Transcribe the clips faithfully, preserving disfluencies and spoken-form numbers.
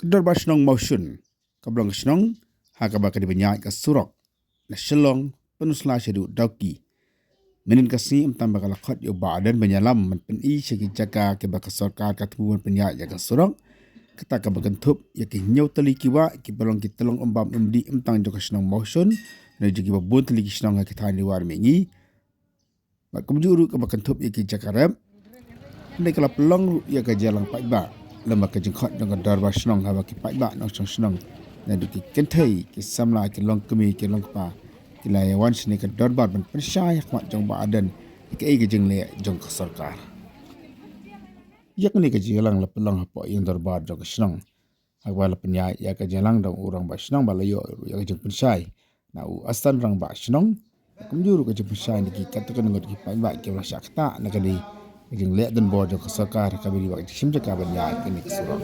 Dorbar Shnong Mawshun, ka ba long ka shnong ha kaba ka dei ban ïaid ka surok na Shillong, Pynursla shaduh Dawki. Mynhynnin ka sngi, ym tang ba ka la khot ïa u Bah Ardent ban ïalam ban pyni sha ki jaka kiba ka sorkar ka thmu ban pynïaid ïa ka surok, kata kaba kynthup ïa ki hynñiew tylli ki wah kiba long ki tyllong umbam umdih ym tang jong ka shnong Mawshun, ne jong kiba bun tylli ki shnong ha ki thaiñ Ri War Mihngi. Bad kumjuh ruh kaba kynthup ïa ki jaka rep. Hynrei ka la pynlong ruh ïa ka jingïalang paidbah lem bad ka jingkhot jong ka dorbar shnong, haba ki paidbah nongshong shnong, naduh ki kynthei, ki samla, ki longkmie, ki longkpa, ki la ïa wan shane ka dorbar ban pynshai ha khmat jong Bah Ardent ïa kaei ka jingleh jong ka sorkar. Ïa kane ka jingïalang la pynlong hapoh ïing dorbar jong ka shnong, ha kaba la pynïaid ïa ka jingïalang da u rangbah shnong bad la ïoh ruh ïa ka jingpynshai na u assistant rangbah shnong. Kumjuh ruh ka jingpynshai na ki katto katne ngut ki paidbah kiba la shah ktah na kane ka jingleh donbor jong ka sorkar ha kaba ïadei bad ka jingshim jaka ban ïaid kane ka surok.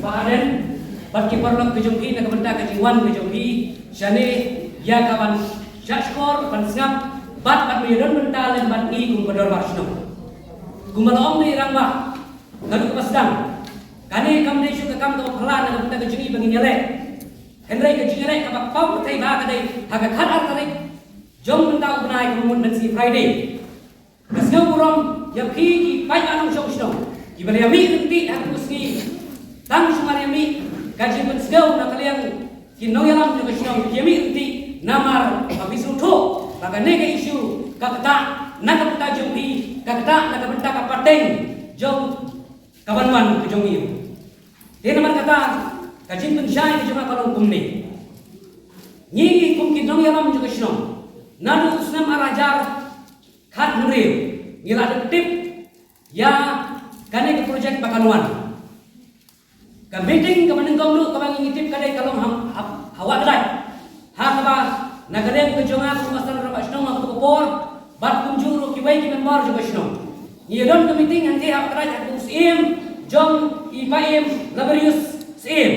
Bah Ardent bad ki paralok ka jong phi, na ka bynta ka jingwan ka jong phi shane ïa ka ban shah shkor, ban sngap bad ban ïadon bynta lem bad ngi kum ka dorbar shnong. Kumba la ong da i rangbah naduh kaba sdang, kane kam dei shuh ka kam kaba phylla na ka bynta ka jong ngi ba ngin ïaleh. Hynrei ka jingïaleh kaba paw pyrthei ba ka dei ha ka khatar tarik jong mynta u bnai, kaba mut mynsngi Friday. Ka sngewburom ïa phi ki paidbah nongshong shnong kiba la ïa mih ryntih ha kane ka sngi. Tang shu mar ïa mih, ka jingpynsngew na ka liang ki nongïalam jong ka shnong ki ïa mih ryntih namar ba phi sngewthuh ba kane ka issue ka ktah na ka bynta jong phi, ka ktah na ka bynta ka pateng jong ka ban wan ka jong ngi. Te namar kata ka jingpynshai ka jong nga ka long kumne. Ngi kum ki nongïalam jong ka shnong, naduh u snem ar hajar khathynriew ngi la dep tip ïa kane ka project ba kan wan. Ka meeting kaba nyngkong ruh kaba ngi tip ka dei ka long ha, ha, ha Wah Kdait. Ha kaba na ka liang ka jong nga kum u assistant rangbah shnong ha kata ka por bad kumjuh ruh kiwei ki member jong ka shnong, ngi ïa don ka meeting hangtei ha Wah Kdait ha kaba u syiem jong i Bah Im Laborius Syiem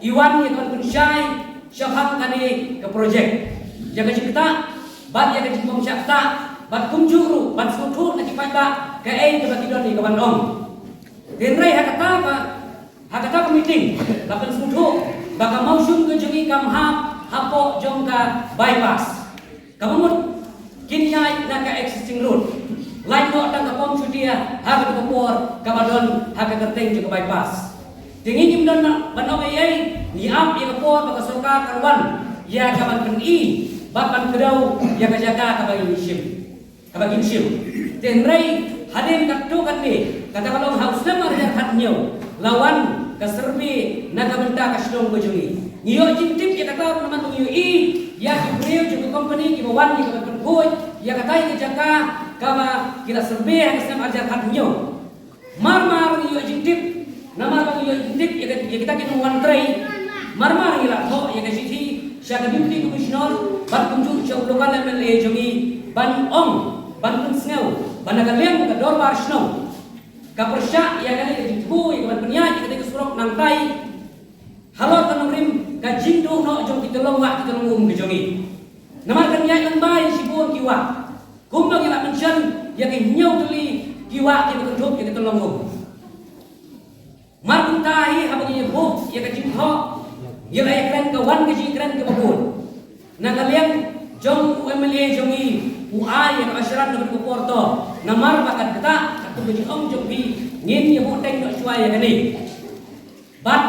i wan ïa ka ban pynshai shaphang kane ka project, ïa ka jingktah bad ïa ka jingbym shah ktah bad kumjuh ruh ban sngewthuh na ki paidbah kaei kaba ki don ïa ka ban ong. Hynrei ha kata ka, ha kata ka meeting la pynsngewthuh ba ka Mawshun ka jong ngi kam hap hapoh jong ka bypass. Kaba mut kin ïaid na ka existing road, lait noh tang ka pom shutia ha kata ka por kaba don ha ka kyrteng jong ka bypass. Te ngi ngim don ban ong ei ei, ngi ap ïa ka por ba ka sorkar kan wan ïa ka ban pyni bad ban kdew ïa ka jaka kaba ngi shim, kaba ngi shim. Te hynrei hadien katto katne, kata ka long ha u snem ar hajar khathynñiew, la wan ka survey na ka bynta ka shnong ka jong ngi. Ngi ïoh jingtip ïa kata ruh namar ba ngi ïohi ïa ki briew jong ka company kiba wan ïa ka ban pynkhuid ïa kata ïa ka jaka kaba ki la survey ha ka snem ar hajar khathynñiew. Mar mar ngi ïoh jingtip, namar ba ngi ïoh jingtip ïa ka, ïa kita ki nongwan trei. Mar mar ngi la thoh ïa ka shithi sha ka Deputy Commissioner bad kumjuh sha u local M L A jong ngi ban ong, ban pynsngew ba na ka liang ka dorbar shnong ka pyrshah ïa kane ka jingthmu ïa ka ban pynïaid ïa kane ka surok nangtai halor ka nongrim ka jingduh noh jong ki tyllong wah, ki tyllong um ka jong ngi. Namar kan ïaid lyngba ïa shibun ki wah, kumba ngi la mention ïa ki hynñiew tylli ki wah kiba kynthup ïa ki tyllong um. Mar kumta hi haba ngi ïa buh ïa ka jingthoh, ngi la ïa kren, ka wan ka jingkren kaba bun na ka liang jong u M L A jong ngi, u ai ïa ka assurance na ka por to, namar ba kat kata katkum ka jingong jong phi ngin ïa buh teng noh shuwa ïa kane. Bad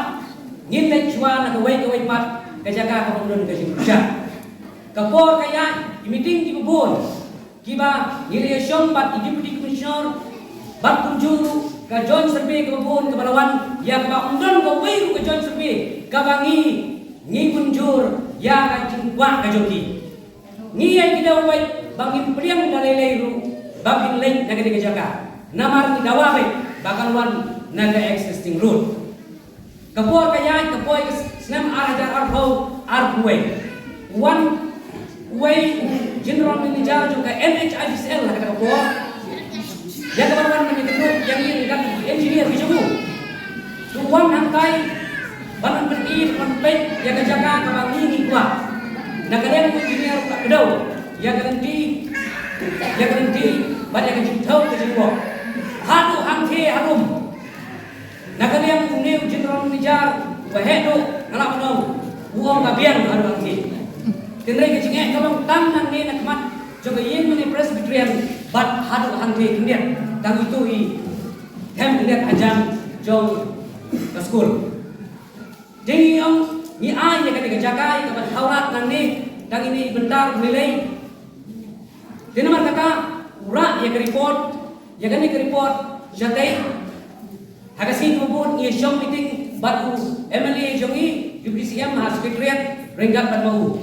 ngin leit shuwa na kawei kawei pat ka jaka kaba ym don ka jingpyrshah. Ka por ka ïaid, ki meeting kiba bun kiba ngi la ïashong bad i Deputy Commissioner bad kumjuh ruh ka Joint Survey kaba bun kaba la wan ïa kaba ym don kawei ruh ka Joint Survey kaba ngi, ngi mynjur ïa ka jingkwah ka jong ki. Ngi ïai kdew beit ba ngin pdiang da lei lei ruh ba phin leit na kane ka jaka. Namar ngi dawa beit ba kan wan na ka existing road. Ka por ka ïaid ka poi ka snem ar hajar arphew arphew wei. Wan wei u general manager jong ka N H I D C L ha kata ka por. Ïa ka ban wan ban ïakynduh ïa ngi ryngkat ki engineer ki jong u. To wan hangtai ban pyni ban peit ïa ka jaka kaba ngi ngi kwah. Na ka liang u engineer u la kdew ïa ka lynti, ïa ka lynti bad ïa ka jingthaw ka jingwok. Haduh hangthie harum. Na ka liang une u general manager uba heh duh nga la pynlong, u ong ba biang haduh hangthie. Hynrei ka jingeh ka long tang nangne na khmat jong ka Ïingmane Presbyterian bad haduh hangthie khyndiat tang ito i them khyndiat hajan jong ka skul. Te ngi ong ngi ai ïa kane ka jaka ïa ka ban thaw rat nangne tang ine i bynta u lei lei. Te namar kata u rah ïa ka report, ïa kane ka report shatei. Ha ka sngi kaba bud ngi shong meeting bad u M L A jong ngi, Deputy C M ha Secretariat ryngkat bad ma u.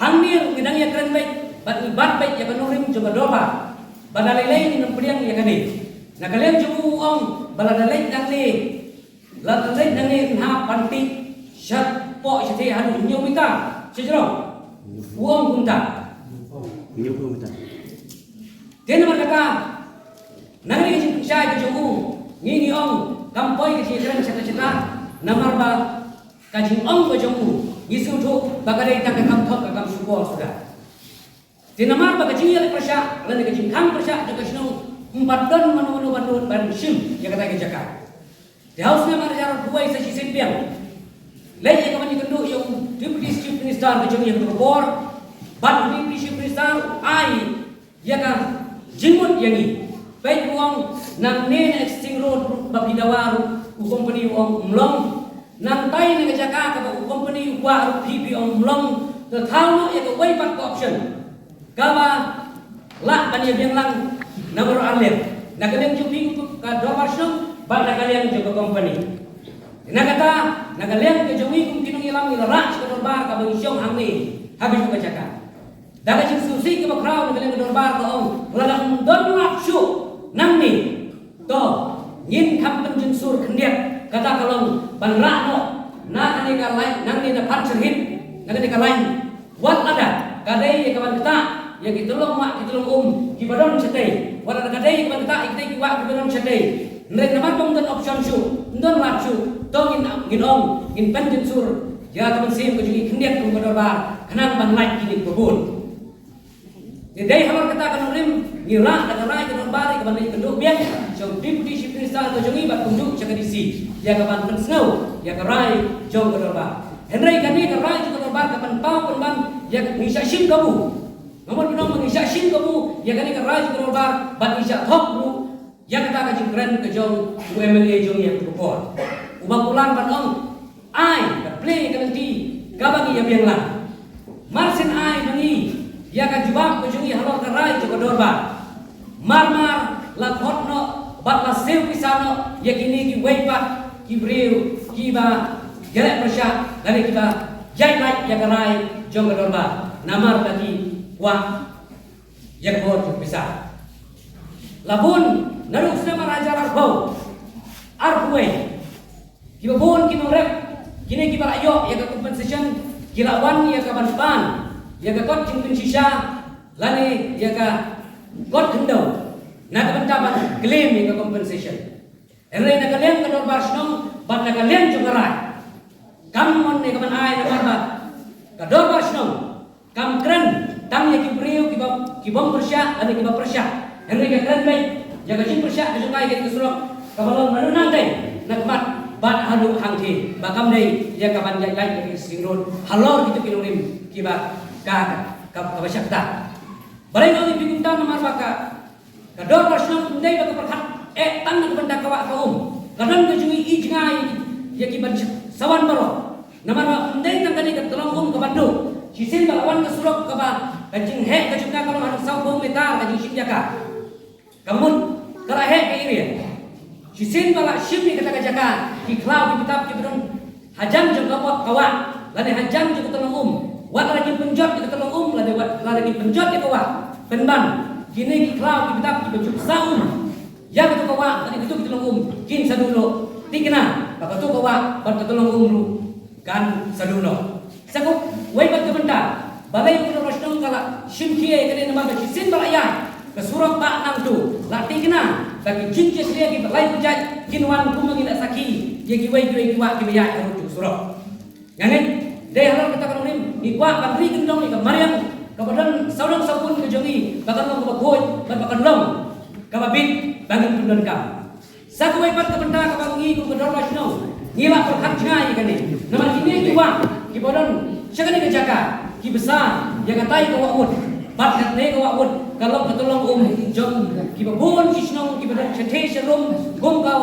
Hangne ngi dang ïakren beit bad ngi bat beit ïa ka nongrim jong ka dorbar ba da lei lei ngin ym pdiang ïa kane. Na ka liang jong u u ong ba lada leit nangne, lada leit nangne ngin hap ban tih shapoh shatei haduh hynñiew meter sha jrong. U ong kumta. Hynñiewphew meter. Te namar kata, nangne ka jingpynshai ka jong u, ngi ngi ong kam poi ka jingkren shata shata, namar ba ka jingong ka jong u ngi sngewthuh ba ka dei tang ka kam thok ka kam shukor suda. Te namar ba ka jingïaleh pyrshah lane ka jingkhang pyrshah jong ka shnong, ym pat don mano mano ban nud ban shim ïa kata ka jaka. Te ha u snem ar hajar arphew wei sa shisien biang, leit ïa ka ban ïakynduh ïa u Deputy Chief Minister ka jong ngi ha kata ka por. Bad u Deputy Chief Minister u ai ïa ka jingmut ïa ngi. Peit u ong nangne na existing road ruh ba phi dawa ruh u company u ong ym long. Nangtai na ka jaka kaba u company u kwah ruh phi phi ong ym long. Te thaw noh ïa kawei pat ka option kaba lah ban ïa biang lang na baroh ar liang, na ka liang jong phi ka dorbar shnong bad na ka liang jong ka company. Na kata, na ka liang ka jong ngi kum ki nongïalam ngi la rah sha ka dorbar kaba ngi shong hangne ha ka jong ka jaka. Da ka jingsngewsih kaba khraw na ka liang ka dorbar ka ong, lada ym don lad shuh nangne, to ngin kham pynjynsur khyndiat. Kata ka long ban rah noh na kane ka lain, nangne na Pharshyrhit, na kane ka lain. Wat lada ka dei ïa ka ban ktah ïa ki tyllong wah ki tyllong um kiba don shatei, wat lada ka dei ïa ka ban ktah ïa kitei ki wah kiba don shatei, hynrei namar ba ym don option shuh, ym don lad shuh, to ngin, ngin ong ngin pynjynsur ïa ka mynsiem ka jong ngi khyndiat kum ka dorbar khnang ban lait kine kiba bun. Te dei halor kata ka nongrim ngi rah da ka rai ka dorbar ïa ka ban leit kynduh biang sha u Deputy Chief Minister ka jong ngi bad kumjuh sha ka D C ïa ka ban pynsngew ïa ka rai jong ka dorbar. Hynrei kane ka rai jong ka dorbar ka pynpaw pynban ïa ka, ngi shah shim kabu. Nga mut ban ong ba ngi shah shim kabu ïa kane ka rai jong ka dorbar bad ngi shah thok ruh ïa kata ka jingkren ka jong u M L A jong ngi ha kata ka por. Uba kular ban ong ai, da plie ïa ka lynti kaba ngi ïa biang lang. Mar shen ai ma ngi ïa ka jubab ka jong ngi halor ka rai jong ka dorbar. Mar mar la khot noh bad la siew pisa noh ïa kine kiwei pat ki briew kiba ïaleh pyrshah lane kiba ïaid lait ïa ka rai jong ka dorbar namar ba ki kwah ïa ka bor jong pisa. La bun naduh snem ar hajar arphew, arphew wei, kiba bun ki nongrep kine kiba la ïoh ïa ka compensation ki la wan ïa ka ban pan ïa ka kot jingpynshisha lane ïa ka kot khyndew na ka bynta ban claim ïa ka compensation. Hynrei na ka liang ka dorbar shnong bad na ka liang jong ka rai, kam mon ïa ka ban ai namar ba ka dorbar shnong kam kren tang ïa ki briew kiba, ki bym pyrshah lane kiba pyrshah. Hynrei ka kren beit ïa ka jingpyrshah ka jong ka ïa ka surok kaba long naduh nangtei na khmat bad haduh hangthie ba kam dei ïa ka ban ïaid lait ïa ka Sing Road halor kito ki nongrim kiba ka, ka, kaba shakta. Balei nga ong ïa phi kumta? Namar ba ka Ka dorbar shnong ym dei ba ka pyrkhat eh tang na ka bynta ka wah ka um. Ka don ka jong i jngai ïa ki ban sa wan baroh. Namar ba ym dei tang kane ka tyllong um kaba duh. Shisien ba la wan ka surok kaba ka jingheh ka jong ka ka long haduh sawphew meter ka jingshim jaka. Ka mut ka la heh ka area. Shisien ba la shim ïa kata ka jaka ki khlaw ki btap kiba don hajan jong ka wah, ka wah lane hajan jong ka tyllong um. Wat la ki pynjot ïa ka tyllong um lane wat la ki pynjot ïa ka wah, pynban Kine ki khlaw ki btap kiba ju pynsa um ïa kato ka wah bad ïa kato ka tyllong um kin sa duh noh. Thikna ba kato ka wah bad ka tyllong um ruh kan sa duh noh. Sa kawei pat ka bynta, balei u Kordor Barshnong ka la shim khia ïa kane namar ba shisien ba la ïaid ka surok Bah Nangtu, la thikna ba ki jingjakhlia kiba lai pyrjait kin wan kumba ngi la sakhi ïa kiwei kiwei ki wah kiba ïaid harud jong ka surok. Nga ngeit dei halor kata ka nongrim ngi kwah ban ri kyndong ïa ka mariang kaba don sawdong sawkun ka jong ngi ba kan long kaba khuid bad ba kan long kaba bit ba ngin pyndonkam. Sa kawei pat ka bynta kaba ngi kum ka dorbar shnong ngi la pyrkhat jngai ïa kane. Namar kine ki wah kiba don sha kane ka jaka kiba sa ïa katai ka wah ud bad kane ka wah ud ka long ka tyllong um jong kiba bun ki shnong kiba don shatei sharum kum ka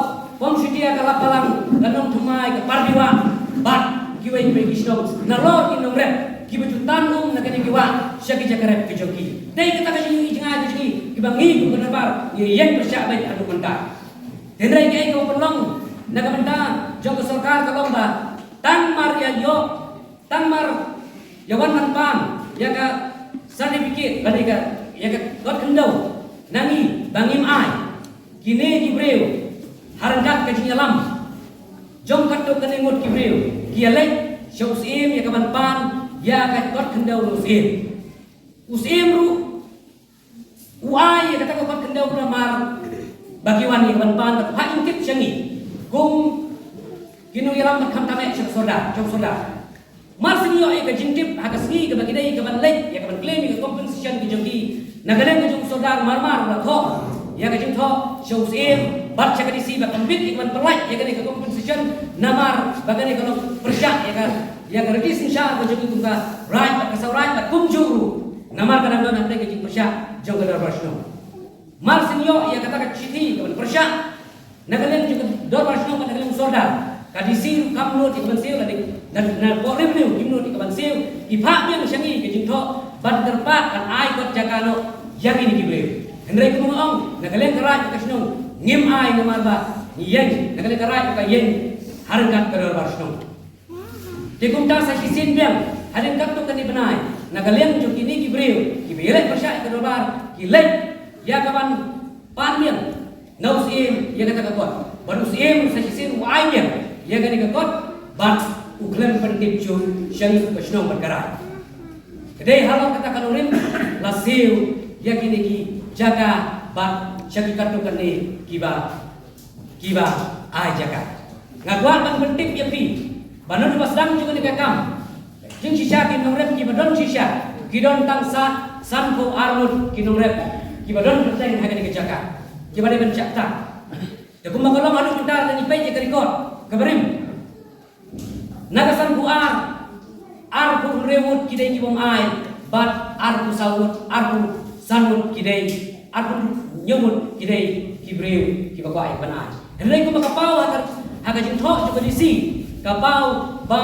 Pom Shutia, ka Laphalang, ka Nongthymmai, ka Pardiwah bad kiwei kiwei ki shnong nalor ki nongrep kiba ju tan um na kane ki wah sha ki jaka rep ki jong ki. Dei kata ka jingïohi jngai ka jong ngi kiba ngi kum ka dorbar ngi ïeng pyrshah beit haduh mynta. Hynrei kaei kaba pynlong na ka bynta jong ka sorkar ka long ba tang mar ïa ïoh, tang mar ïa wan ban pan ïa ka certificate lane ka ïa ka kot khyndew na ngi ba ngim ai. Kine ki briew ha ryngkat ka jingïalam jong katto katne ngut ki briew ki ïaleit sha u Syiem ïa ka ban pan ïa ka kot khyndew na u Syiem. U Syiem ruh u ai ïa kata ka kot khyndew namar ba ki wan ïa ka ban pan bad phah jingtip sha ngi kum ki nongïalam bad khamtam eh sha ka sordar, sha u sordar. Mar shu ïoh ïa ka jingtip ha ka sngi kaba ki dei ka ban leit ïa ka ban claim ïa ka compensation ka jong ki na ka liang ka jong u sordar, mar mar u la thoh ïa ka jingthoh sha u Syiem bad sha ka D C ba kan bit ïa ka ban pynlait ïa kane ka compensation namar ba kane ka long pyrshah ïa ka, ïa ka riti synshar ka jong ki kum ka raid bad ka sawraid bad kumjuh ruh namar ka dang don hapdeng ka jingpyrshah jong ka dorbar shnong. Mar shu ïoh ïa kata ka shithi ka ban pyrshah na ka liang jong ka dorbar shnong bad na ka liang u sordar, ka D C ruh kam nud ïa ka ban siew lane na, na pok revenue kim nud ïa ka ban siew. Ki phah biang sha ngi ka jingthoh ban kyrpad ban ai kot jaka noh ïa kine ki briew. Hynrei kumba nga ong, na ka liang ka raid ka shnong ngim ai namar ba ngi ïeng, na ka liang ka raid ka ïeng ha ryngkat ka dorbar shnong. Te kumta sa shisien biang hadien katto katne bnai na ka liang jong kine ki briew kiba ïaleh pyrshah ïa ka dorbar ki leit ïa ka ban pan biang na u Syiem ïa kata ka kot. Bad u Syiem sa shisien u ai biang ïa kane ka kot bad u khlem pyntip shuh sha ngi ka shnong bad ka raid. Ka dei halor kata ka nongrim la siew ïa kine ki jaka bad sha ki katto katne kiba kiba ai jaka. Nga kwah ban pyntip ïa phi ba naduh ba sdang jong kane ka kam, jingshisha ki nongrep kiba don shisha ki don tang sa sanphew ar ngut ki nongrep kiba don kyrteng ha kane ka jaka kiba dei ban shah ktah. Te kumba ka long haduh mynta lada ngi peit ïa ka record kaba rim, na ka sanphew ar, arphew hynriew ngut ki dei ki bym ai bad arphew saw ngut, arphew san ngut ki dei, arphew hynñiew ngut ki dei ki briew kiba kwah ïa ka ban ai. Hynrei kumba ka paw ha ka, ha ka jingthoh jong ka D C ka paw ba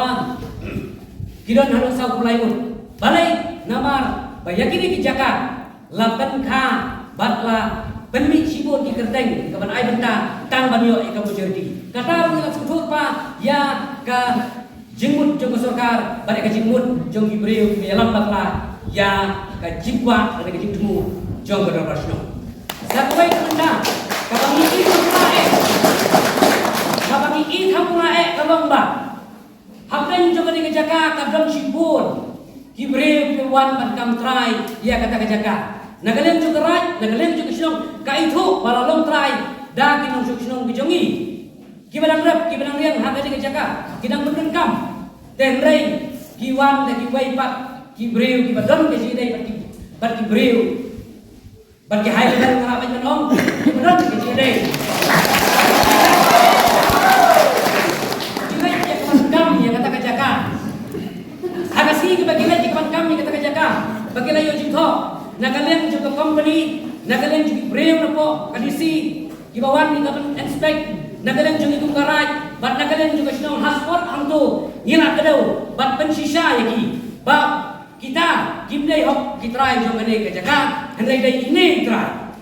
ki don haduh sawphew lai ngut. Balei? Namar ba ïa kine ki jaka la pynkha bad la pynmih shibun ki kyrteng ka ban ai bynta tang ban ïoh ïa ka majority. Kata ruh ngi la sngewthuh ba ïa ka jingmut jong ka sorkar bad ïa ka jingmut jong ki briew kiba ïalam bakla ïa ka jingkwah bad ïa ka jingthmu jong ka dorbar shnong. Sa kawei ka bynta kaba ngi ïeit ha pura eh, kaba ngi ïeit ha pura eh ka long ba hapdeng jong kane ka jaka ka don shibun ki briew kiba wan ban kam trai ïa kata ka jaka. Na ka liang jong ka raid, na ka liang jong ka shnong, ka ithuh ba la long trai da ki nongshong shnong ki jong ngi kiba dang rep, kiba dang riang ha kane ka jaka, ki dang pyndonkam. Te hynrei ki wan da kiwei pat ki briew kiba don ka jingïadei bad ki, bad ki briew bad ki high level, nga lah ban ong kiba don ka jingïadei. Ki leit ïa ka ban kam ïa kata ka jaka. Ha ka sngi kaba ki leit ïa ka ban kam ïa kata ka jaka, ba ki la ïoh jingthoh na ka liang jong ka company, na ka liang jong ki briew napoh ka D C kiba wan ïa ka ban inspect, na ka liang jong ki kum ka raid bad na ka liang jong ka shnong, ha spot hangto ngi la kdew bad pynshisha ïa ki ba kita kim dei hok ki trai jong kane ka jaka, hynrei dei ine i trai.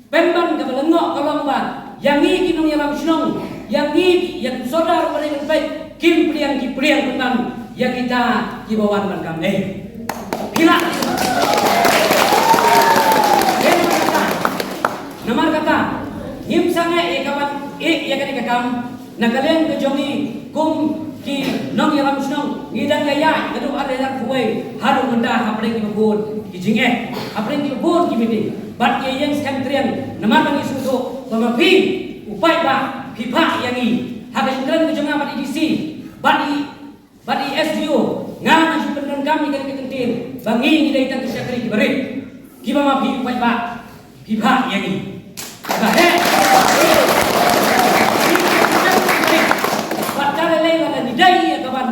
Pynban kaba lyngngoh ka long ba ïa ngi ki nongïalam shnong, ïa ngi ki, ïa ki sordar ba dei ban peit, kim pdiang ki pdiang pynban ïa kita kiba wan ban kam ei. Phi lah. Dei na kata Ngim sangeh ïa ka ban ïeh ïa kane ka kam. Na ka liang ka jong ngi kum ki nongïalam shnong, ngi dang ïaid naduh ar hajar khatwei haduh mynta hapdeng kiba bun ki jingeh, hapdeng kiba bun ki meeting bad ki ïing skhem triang. Namar ba ngi sngewthuh ba ma phi u paidbah phi phah ïa ngi. Ha ka jingkren ka jong nga bad i D C bad i Bad i S D O, nga nga shu pyndonkam ïa kane ka kyntien ba ngi ngi dei tang ki shakri kiba rit, kiba ma phi u paidbah phi phah ïa ngi. Ba heh. Bad ka lei lei lada ngi dei ïa ka ban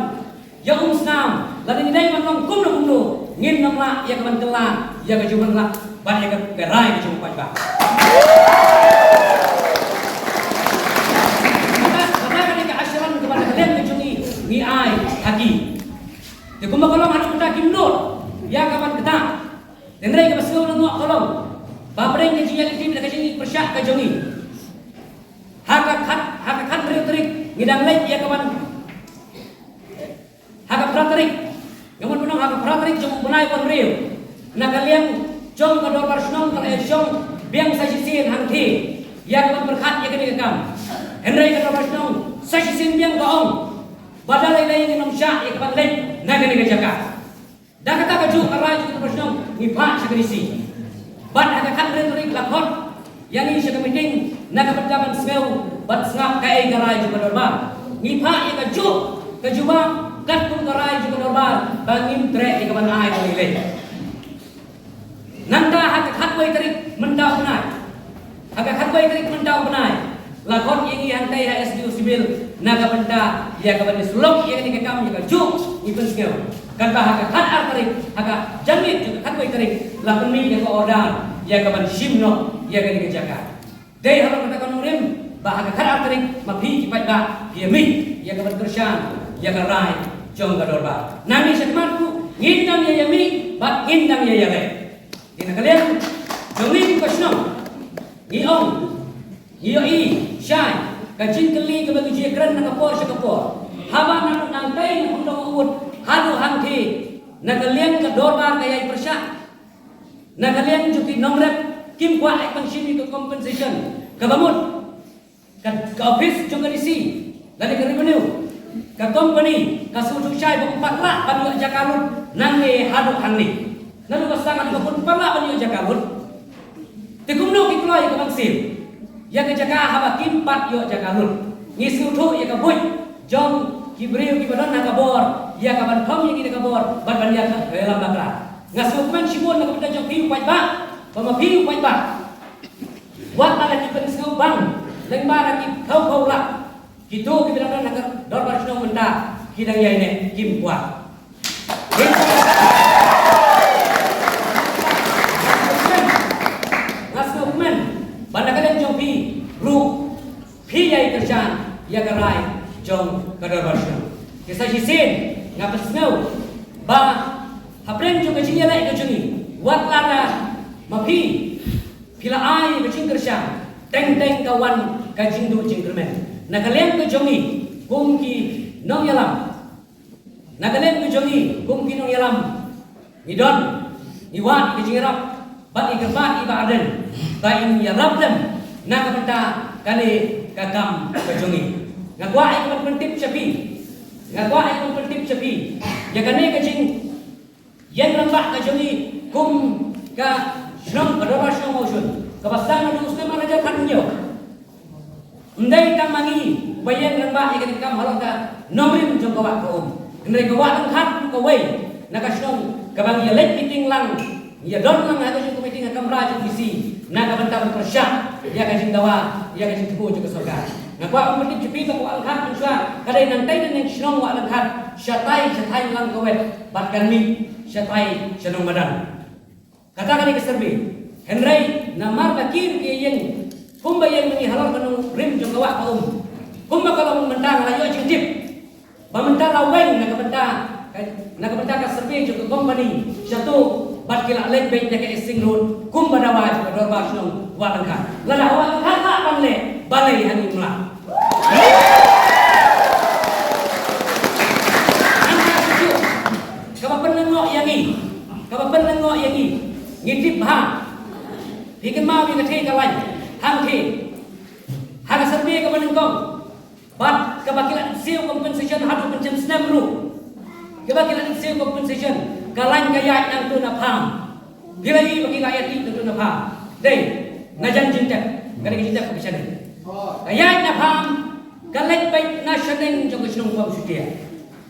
ïa um snam, lada ngi dei ban long kumno kumno, ngin ym lah ïa ka ban kylla ïa ka jingwan lah bad ïa ka, ka rai ka jong u paidbah. Kata, kata ka dei ka assurance kaba na ka liang ka jong ngi ngi ai ha ki. Te kumba ka long haduh mynta kim nud ïa ka ban kata. Hynrei kaba sngewlyngngoh ka long ba hapdeng ka jingïaid lynti bad ka jingïapyrshah ka jong ngi, ha ka khat, ha ka khathynriew tarik ngi dang leit ïa ka ban Ha ka phra tarik, nga mut ban ong ha ka phra tarik jong u bnai ba hynriew, na ka liang jong ka dorbar shnong ka la ïashong biang sa shisien hangthie ïa ka ban pyrkhat ïa kane ka kam. Hynrei ka dorbar shnong sa shisien biang ka ong ba da lei lei ngin ym shah ïa ka ban leit na kane ka jaka. Da kata kajuh ka rai jong ka dorbar shnong ngi phah sha ka D C. Bad ha ka khathynriew tarik la khot ïa ngi sha ka meeting na ka bynta ban sngew bad sngap kaei ka rai jong ka dorbar. Ngi phah ïa kajuh ka jubab katkum ka rai jong ka dorbar ba ngim treh ïa ka ban ai ba ngi leh. Nangta ha ka khatwei tarik mynta u bnai, ha ka khatwei tarik mynta u bnai, la khot ïa ngi hangtai ha S D O Civil na ka bynta ïa ka ban ïasyllok ïa kane ka kam ïa kajuh ngi pynsngew. Katba ha ka khatar tarik, ha ka janmiet jong ka khatwei tarik, la pynmih ïa ka order ïa ka ban shim noh ïa kane ka jaka. Dei halor kata ka nongrim ba ha ka khatar tarik ma phi ki paidbah phi ïa mih ïa ka ban kyrshan ïa ka rai jong ka dorbar. Nangne shakhmat ruh ngin dang ïa ïa mih bad ngin dang ïa ïa leh. Te na ka liang jong ngi kum ka shnong, ngi ong, ngi ïohi shai ka jingkylli kaba ngi ju ïakren na ka por sha ka por. Haba naduh nangtai na Umdong Umwut haduh hangthie, na ka liang ka dorbar ka ïai pyrshah, na ka liang jong ki nongrep kim kwah ai pynshim ïa ka compensation. Kaba mut ka, ka office jong ka D C lane ka revenue, ka company ka sngewthuh shai ba ym pat lah ban ïoh jaka lut nangne haduh hangne. Naduh ba sdang haduh ba kut ym pat lah ban ïoh jaka lut. Te kumno ki kloi ïa ka ban siew ïa ka jaka haba kim pat ïoh jaka lut? Ngi sngewthuh ïa ka buit jong ki briew kiba don ha ka bor ïa ka ban thom ïa kine ka bor bad ban ïa ka ïalam bakla. Nga sngewkmen shibun na ka bynta jong phi u paidbah ba ma phi u paidbah, wat la ki pynsngewbang lyngba na ki khawkhaw lak, kito kiba dang don ha ka dorbar shnong mynta ki dang ïaineh kim kwah. Nga sngewkmen ba na ka liang jong phi ruh phi ïai kyrshan ïa ka rai jong ka dorbar shnong. Te sa shisien nga pynsngew ba hapdeng jong ka jingïaleh ka jong ngi, wat lada ma phi phi la ai ka jingkyrshan, teng teng ka wan ka jingduh jingkyrmen. Na ka liang ka jong ngi kum ki nongïalam, na ka liang ka jong ngi kum ki nongïalam, ngi don, ngi wad ïa ka jingïarap bad ngi kyrpad ïa i Bah Ardent ba in ïarap lem na ka bynta kane ka kam ka jong ngi. Nga kwah ïa ka ban pyntip sha phi, nga kwah ïa ka ban pyntip sha phi ïa kane ka jing ïeng rangbah ka jong ngi kum ka shnong, ka dorbar shnong Mawshun, kaba sdang naduh u snem ar hajar khathynñiew. Ym dei tang ma ngi ba ïeng rangbah ïa kane ka kam halor ka nongrim jong ka Wah Ka Um, hynrei ka Wah Lyngkhat ruh kawei na ka shnong kaba ngi ïaleit meeting lang, ngi ïadon lang ha ka jong ka meeting ha kamra jong D C na ka bynta ban pyrshah ïa ka jingdawa ïa ka jingthmu jong ka sorkar. Nga kwah ban pyntip sha phi ba ka Wah Lyngkhat mynshuwa ka dei nangtai na shnong Wah Lyngkhat, shatai shatai lang ka wet bad kan mih shatai sha Nongmadan. Kata ka dei ka survey. Hynrei namar ba ki ruh ki ïeng kumba ïeng ma ngi halor ka nongrim jong ka Wah Ka Um, kumba ka long mynta nga la ïoh jingtip ba mynta la weng na ka bynta ka, na ka bynta ka survey jong ka company shato bad ki la leit beit na ka Essing Road kumba dawa jong ka dorbar shnong Wah Lyngkhat. Lada Wah Lyngkhat lah ban leh, balei ha ngi ym lah? Kaba pynlyngngoh ïa ngi, kaba pynlyngngoh ïa ngi, ngi tip bha. Phi kynmaw ïa ka thei ka lain hangthie. ka survey kaba nyngkong, bad kaba ki la siew compensation haduh mynsiem snem ruh. Kaba ki la siew compensation ka lain ka ïaid nangto na farm. Ki la ïohi ba ki la ïaid nangto na farm. Dei, nga jan jingtep, nga dei ka jingtep kaba shaneng. Ka ïaid na farm ka leit beit na shaneng jong ka shnong Paumshutia.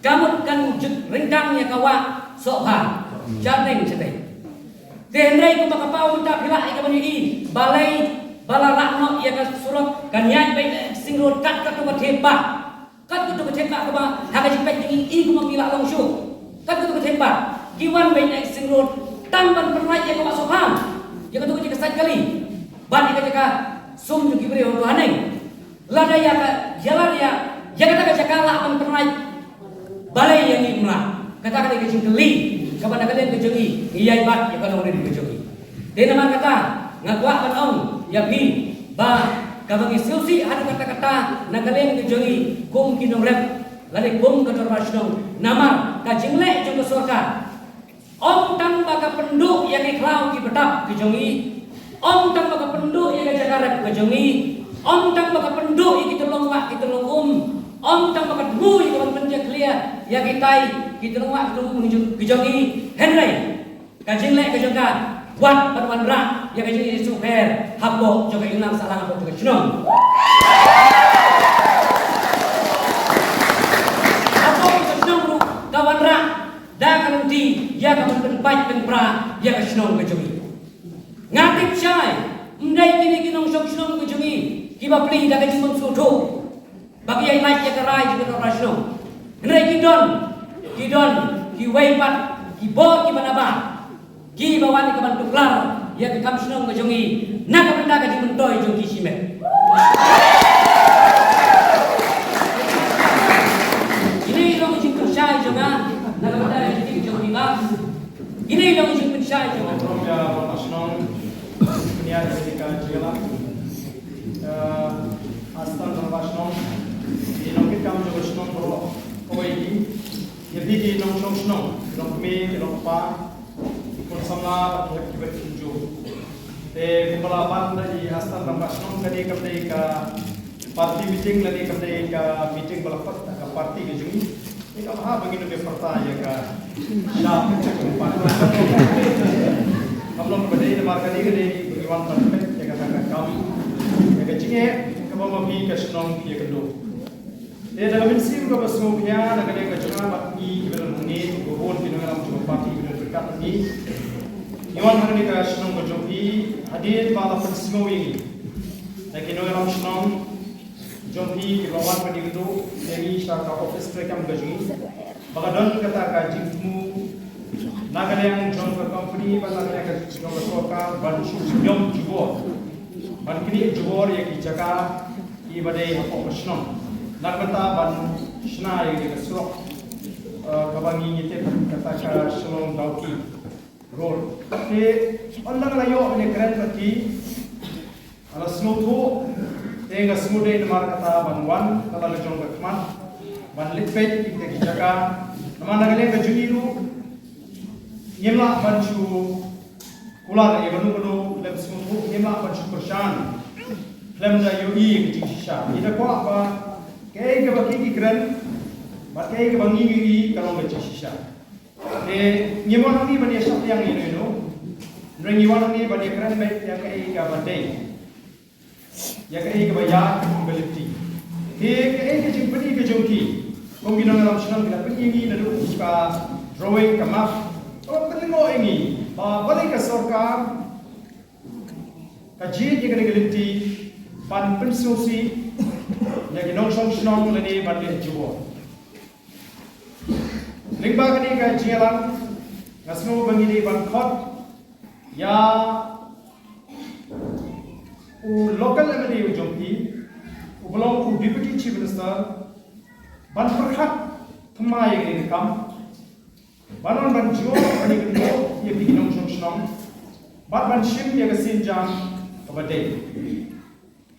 Ka mut kan jut ryngkang ïa ka wah Sohphang. Shaneng shatei. Te hynrei kumba ka paw mynta phi lah ïa ka ban ïohi, balei ba la rah noh ïa ka surok, kan ïaid beit na Executive Road kat kato ka thep bah. Kat kato ka thep bah kaba ha ka jingpeit jong ngi, i kumba phi lah long shuh. Kat kato ka thep bah ki wan beit na Executive Road tang ban pynlait ïa ka wah Sohphang, ïa kato ka jaka sait kali, ban ïa ka jaka sum jong ki briew hato haneng. Lada ïa ka, ïa lada ïa, ïa kata ka jaka lah ban pynlait, balei ïa ngi ym lah? Kata ka dei ka jingkylli kaba na ka liang ka jong ngi ngi ïai bat ïa ka nongrim ka jong ngi. Te namar kata nga kwah ban ong ïa phi ba kaba ngi sngewsih haduh katta katta na ka liang ka jong ngi kum ki nongrep lane kum ka dorbar shnong, namar ka jingleh jong ka sorkar ym tang ba ka pynduh ïa ki khlaw ki btap ki jong ngi, ym tang ba ka pynduh ïa ka jaka rep ka jong ngi, ym tang ba ka pynduh ïa ki tyllong wah ki tyllong um, ym tang ba ka thmu ïa ka ban pynjakhlia ïa kitai ki tyllong wah ki tyllong um ki jong ngi, hynrei ka jingleh ka jong ka wat ban wanrah ïa ka jingïasukher hapoh jong ka imlang sahlang hapoh jong ka shnong. Hapoh jong ka shnong ruh ka wanrah da ka lynti ïa ka ban pynpait pynpra ïa ka shnong ka jong ngi. Nga tip shai, ym dei kine ki nongshong shnong ka jong ngi kiba plie da ka jingpynsngewthuh ba ki ïai lait ïa ka rai jong ka dorbar shnong. Hynrei ki don, ki don kiwei pat ki bor kiba nabar, kiba wan ïa ka ban tuklar ïa ka kam shnong ka jong ngi na ka bynta ka jingmyntoi jong ki shimet. Kine ki long ki jingpynshai jong nga na ka bynta ka jingpynshai jong ngi ba. Kine ki long ki jingpynshai jong nga. Rom ïa ba ma shnong. Nia ïa ka jingla. Ïa, astan ba ma shnong. Ki nongkitkam jong ka shnong baroh kawei ki. Ïa phi ki nongshong shnong, ki nongkmie, ki nongkpa, ki khun samla bad ki hep ki bet kumjuh. Te kumba la pan da i astan ba ma shnong, kane kam dei ka party meeting lane kam dei ka meeting ba la khot da ka party ka jong ngi. Te kam bha ba ngin ym pyrta ïa ka sha ka party. Kam long ba dei namar kane ka dei ba ngi wan ban peit ïa kata ka kam, ïa ka jingeh kaba ma phi ka shnong phi ïakynduh. Te da ka mynsiem kaba sngewkhia na ka liang ka jong nga bad ngi kiba don hangne, kiba bun ki nongïalam jong ka party kiba don ryngkat ngi. Ngi wan hangne ka shnong ka jong phi hadien ba la pynsngew ïa ngi da ki nongïalam shnong jong phi kiba wan ban ïakynduh ïa ngi sha ka office treikam ka jong ngi, ba ka don kata ka jingthmu na ka liang jong ka company bad na ka liang ka jong ka sorkar ban shu sngewthuh jubor, ban knieh jubor ïa ki jaka kiba dei hapoh ka shnong, na ka bynta ban shna ïa ka surok, eh, kaba ngi ngi tip kata ka Shillong Dawki Road. Te ynda nga la ïoh ban ïakren bad ki, nga la sngewthuh, te nga sngewdei namar kata ban wan, kata la jong ka khmat ban leit peit ïa kita ki jaka. Namar na ka liang ka jong ngi ruh ngim lah ban shu kular ïa kano kano, lem sngewthuh, ngim lah ban shu kyrshan khlem da ïohi ïa ka jingshisha. Ngi da kwah ba kaei kaba ki ki kren bad kaei kaba ngi ngi ïohi ka long ka jingshisha. Te ngim wan hangne ban ïa shah liang ïano ïano, hynrei ngi wan hangne ban ïa kren beit ïa kaei kaba dei, ïa kaei kaba ïaid kum ka lynti. Te kaei ka jingpyni ka jong ki, kum ki nongïalam shnong ki la pyni ïa ngi naduh ka drawing, ka map, ka la pynlyngngoh ïa ngi ba balei ka sorkar ka jied ïa kane ka lynti ban pynsngewsih ïa ki nongshong shnong lane ban leh jubor. Lyngba kane ka jingïalang nga sngew ba ngi dei ban khot ïa u local M L A u jong phi, uba long u Deputy Chief Minister, ban pyrkhat thymmai ïa kane ka kam, ban wan ban jngoh ban ïakynduh ïa phi ki nongshong shnong bad ban shim ïa ka sienjam kaba dei.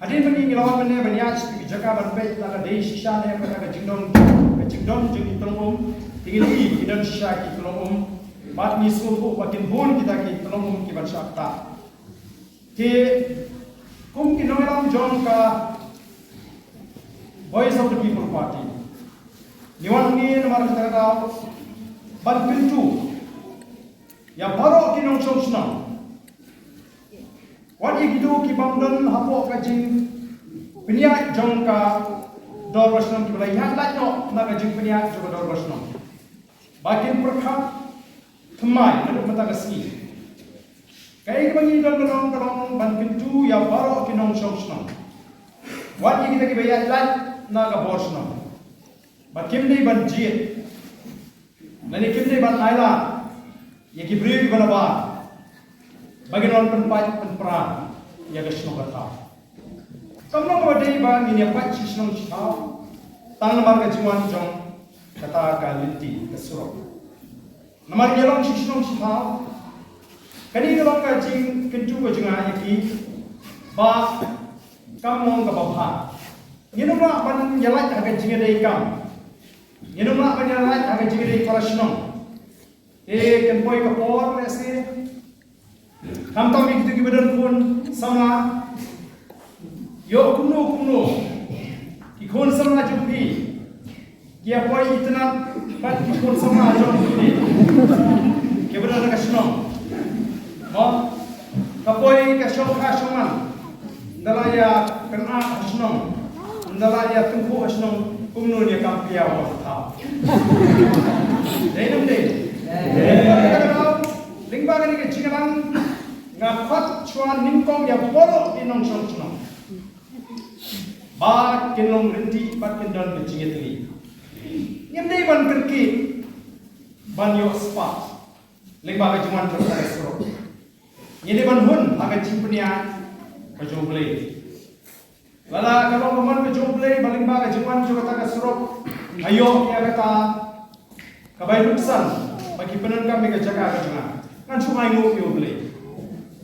Hadien ba ngi la wan mynne ban ïaid sha ki jaka ban peit la ka dei shisha ne em kata ka jingdon, ka jingdon jong ki tyllong um, te ngi la ïohi ki don shisha ki tyllong um bad ngi sngewthuh ba kin bun kita ki tyllong um kiban shah ktah. Te kum ki nongïalam jong ka Voice of the People Party. Ngi wan hangne namar kata ka daw ban kyntu ïa baroh ki nongshong shnong. Wat ïa kito ki bym don hapoh ka jingpynïaid jong ka dorbar shnong, kiba la ïaid lait noh na ka jingpynïaid jong ka dorbar shnong, ba kin pyrkhat thymmai naduh mynta ka sngi. Kaei kaba ngi don ka long, ka long ban kyntu ïa baroh ki nongshong shnong. Wat ïa kita kiba ïaid lait na ka bor shnong, ba kim dei ban jied lane kim dei ban ailad ïa ki briew kiba nabar ba kin wan pynpait pynpra ïa ka shnong ka thaw. Kam long kaba dei ba ngin ïa pait shi shnong shi thaw tang namar ka jingwan jong kata ka lynti ka surok. Namar ïa long shi shnong shi thaw, kane ka long ka jingkyntu ka jong nga ïa ki ba kam long kaba bha. Ngin ym lah ban ïalait ha ka jingïadei kam. Ngin ym lah ban ïalait ha ka jingïadei para shnong. Te kan poi ka por lehse, khamtam ïa kito kiba don khun samla, ïoh kumno kumno ki khun samla jong phi ki ïa poi itynnad bad ki khun samla jong phi kiba don ha ka shnong. Mo, ka poi ka shong kha shong man. Ynda la ïa kynnoh ha shnong, ynda la ïa tyngkhuh ha shnong, kumno ïa kam pia wa thaw. Dei ne ym dei? Lyngba kane ka jingïalang nga khot shuwa nyngkong ïa baroh ki nongshong shnong ba kin long ryntih bad kin don ka jingïatylli. Ngim dei ban kyrkieh ban ïoh spah lyngba ka jingwan jong ka surok. Ngi dei ban hun ha ka jingpynïaid ka jong U Blei. Lada ka long ka mon ka jong U Blei ba lyngba ka jingwan jong kata ka surok nga ïoh ïa kata ka bai luksan ba ki pyndonkam ïa ka jaka ka jong nga, ngan shu ai nguh ïa U Blei.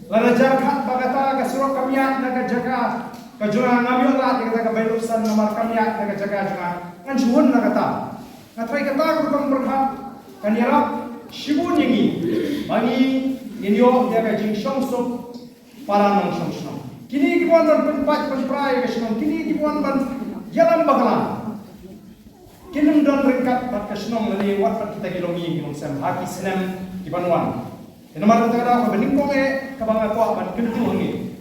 Lada jyrkhat ba kata ka surok kam ïaid na ka jaka ka jong nga, ngam ïoh lad ïa kata ka bai luksan namar kam ïaid na ka jaka jong nga, ngan shu hun na kata. Nga tharai kata ka rukom pyrkhat kan ïarap shibun ïa ngi ba ngi ngin ïoh ïa ka jingshongsuk para nongshong shnong. Kine kiba wan ban pynpait pynpra ïa ka shnong, kine kiba wan ban ïalam bakla, kin ym don ryngkat bad ka shnong lane wat bad kita ki longïing ki longsem ha ki snem kiban wan. Te namar kata ka daw kaba nyngkong eh kaba nga kwah ban kyntu hangne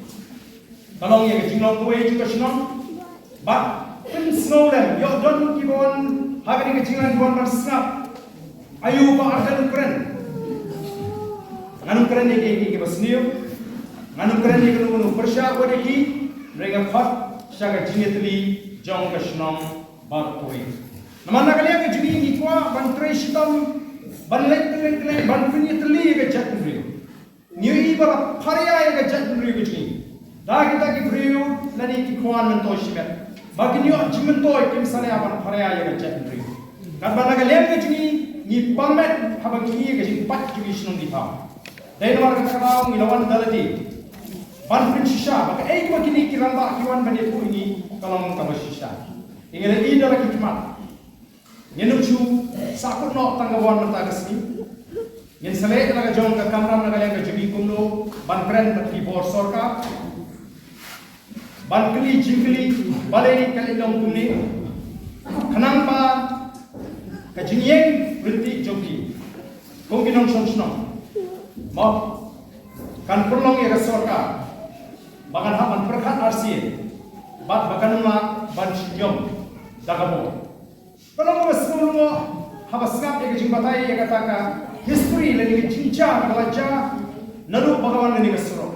ka long ïa ka jinglong kawei jong ka shnong. Bad pynsngew lem, ïoh don kiba wan ha kane ka jingïalang kiba wan ban sngap. Aïu ba arden kren. Ngan ym kren ïa ki, ki, kiba sniew. Ngan ym kren ïa kano kano pyrshah wat ïa ki. Hynrei nga khot sha ka jingïatylli jong ka shnong baroh kawei. Namar na ka liang ka jong ngi ngi kwah ban trei shitom, ban leit kylleng kylleng, ban pynïatylli ïa ka jaitbynriew. Ngi ïohi ba la pharia ïa ka jaitbynriew ka jong ngi da kita ki briew lane ki khwan myntoi shimet ba kin ïoh jingmyntoi, kim salia ban pharia ïa ka jaitbynriew. Katba na ka liang ka jong ngi ngi pynmet haba ngi ïohi ïa ka jingpait jong ki shnong ki thaw. Dei namar kata ka daw ngi la wan da lade ban pynshisha ba kaei kaba kine ki rangbah ki wan ban ïathuh ïa ngi ka long kaba shisha. Ngi la ïohi da la ki khmat. Ngin ym shu sahkut noh tang kaba wan mynta ka sngi. Ngin sa leh na ka jong ka kamram na ka liang ka jong ngi kumno ban kren bad ki bor sorkar, ban kylli jingkylli balei ka leit long kumne, khnang ba ka jingïeng ryntih jong ki kum ki nongshong shnong, mo, kan pynlong ïa ka sorkar ba kan hap ban pyrkhat arsien bad ba kan ym lah ban shim da ka bor. Ka long kaba sngewlyngngoh haba sngap ïa ka jingbatai ïa kata ka history lane ka jingjia kaba la jia naduh ba ka wan kane ka surok.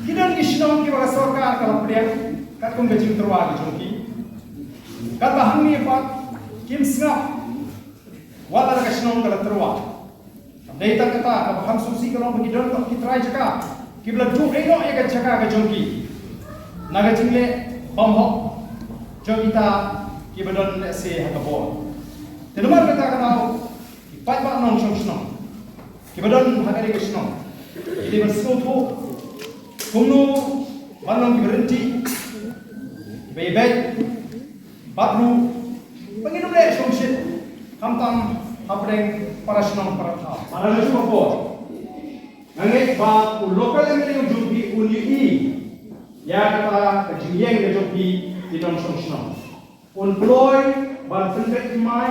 Ki don ki shnong kiba ka sorkar ka la pdiang katkum ka jingtyrwa ka jong ki. Katba hangne pat kim sngap wat la ka shnong ka la tyrwa. Dei tang kata kaba kham sngewsih ka long ba ki don ki trai jaka kiba la duh ïeh noh ïa ka jaka ka jong ki na ka jingleh bymhok jong kita kiba don lehse ha ka bor. Te namar kata ka daw ki paidbah nongshong shnong kiba don ha kane ka shnong ki dei ban sngewthuh kumno ban long kiba ryntih, kiba ïabeit, bad ruh ba ngin ym leh shongshit khamtam hapdeng para shnong para thaw. Para shnong para thaw. Nga ngeit ba u local M L A u jong phi un ïohi ïa kata ka jingïeng ka jong phi ki nongshong shnong. Un kloi ban pynbeit thymmai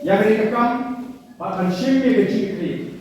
ïa kane ka kam bad ban shim ïa ka jingkitkhlieh.